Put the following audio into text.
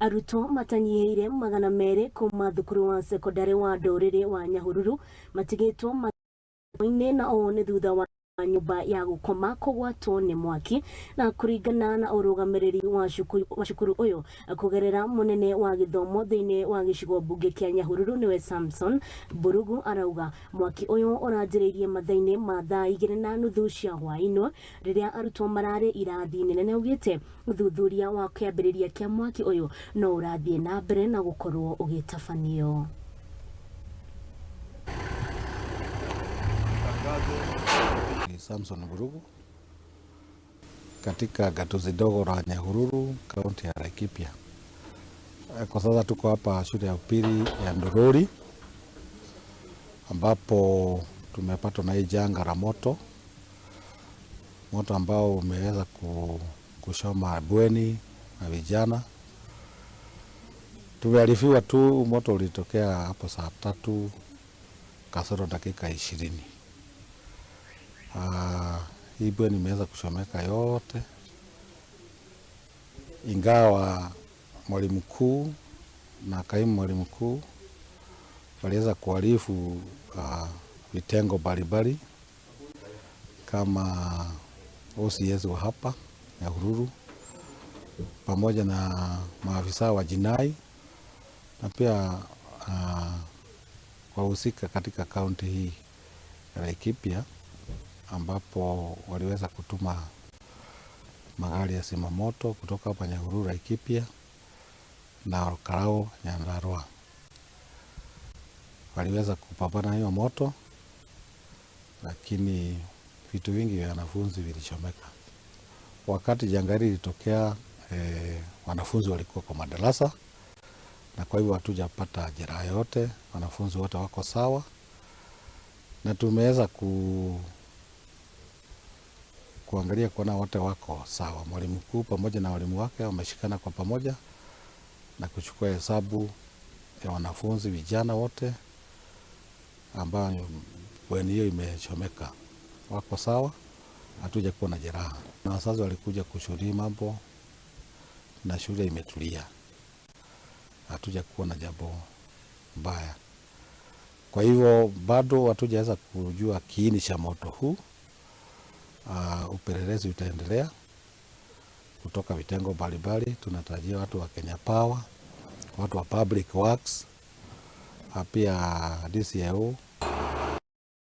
Arutwo matanyihiire 200 kuma thukuru wa sekondari wa nduriri wa Nyahururu matigitwo mathomo-inĩ, na ũũ nĩ thutha wa nyũmba ya gũkoma kũgwatwo nĩ mwaki. Na kũringana na ũrũgamĩrĩri wa cukuru ũyũ kũgerera mũnene wa gĩthomo thĩinĩ wa gĩcigo mbunge kĩa Nyahururu, nĩwe Samson Mburugu, arauga mwaki ũyũ ũranjĩrĩirie mathaa-inĩ ma thaa 2:30 cia hwaĩ-inĩ rĩrĩa arutwo mararĩ irathi-inĩ, na nĩaugĩte ũthuthuria wa kĩambĩrĩria kĩa mwaki ũyũ no ũrathiĩ na mbere na gũkorwo ũgĩtabanio. Ni Samson Mburugu katika gatuzi dogo la Nyahururu, kaunti ya Laikipia. Kwa sasa tuko hapa shule ya upili ya Ndorori ambapo tumepatwa na hii janga la moto, moto ambao umeweza kuchoma bweni na vijana. Tumearifiwa tu moto ulitokea hapo saa 2:40. Hii bweni imeweza kuchomeka yote, ingawa mwalimu mkuu na kaimu mwalimu mkuu waliweza kuarifu vitengo mbalimbali kama OCS wa hapa Nyahururu pamoja na maafisa wa jinai na pia wahusika katika kaunti hii ya Laikipia, ambapo waliweza kutuma magari ya zimamoto kutoka hapa Nyahururu Laikipia na Olkalou Nyandarua. Waliweza kupambana hiyo moto, lakini vitu vingi vya wanafunzi vilichomeka. Wakati janga hili lilitokea, wanafunzi walikuwa kwa madarasa, na kwa hivyo hatujapata jeraha yote. Wanafunzi wote wako sawa, na tumeweza kuangalia kuona wote wako sawa. Mwalimu mkuu pamoja na walimu wake wameshikana kwa pamoja na kuchukua hesabu ya wanafunzi vijana wote ambao bweni hiyo imechomeka. Wako sawa, hatujakuwa na jeraha. Na wazazi walikuja kushuhudia mambo na shule imetulia, hatujakuwa na jambo mbaya. Kwa hivyo bado hatujaweza kujua kiini cha moto huu. Upelelezi utaendelea kutoka vitengo mbalimbali. Tunatarajia watu wa Kenya Power, watu wa Public Works, pia DCIO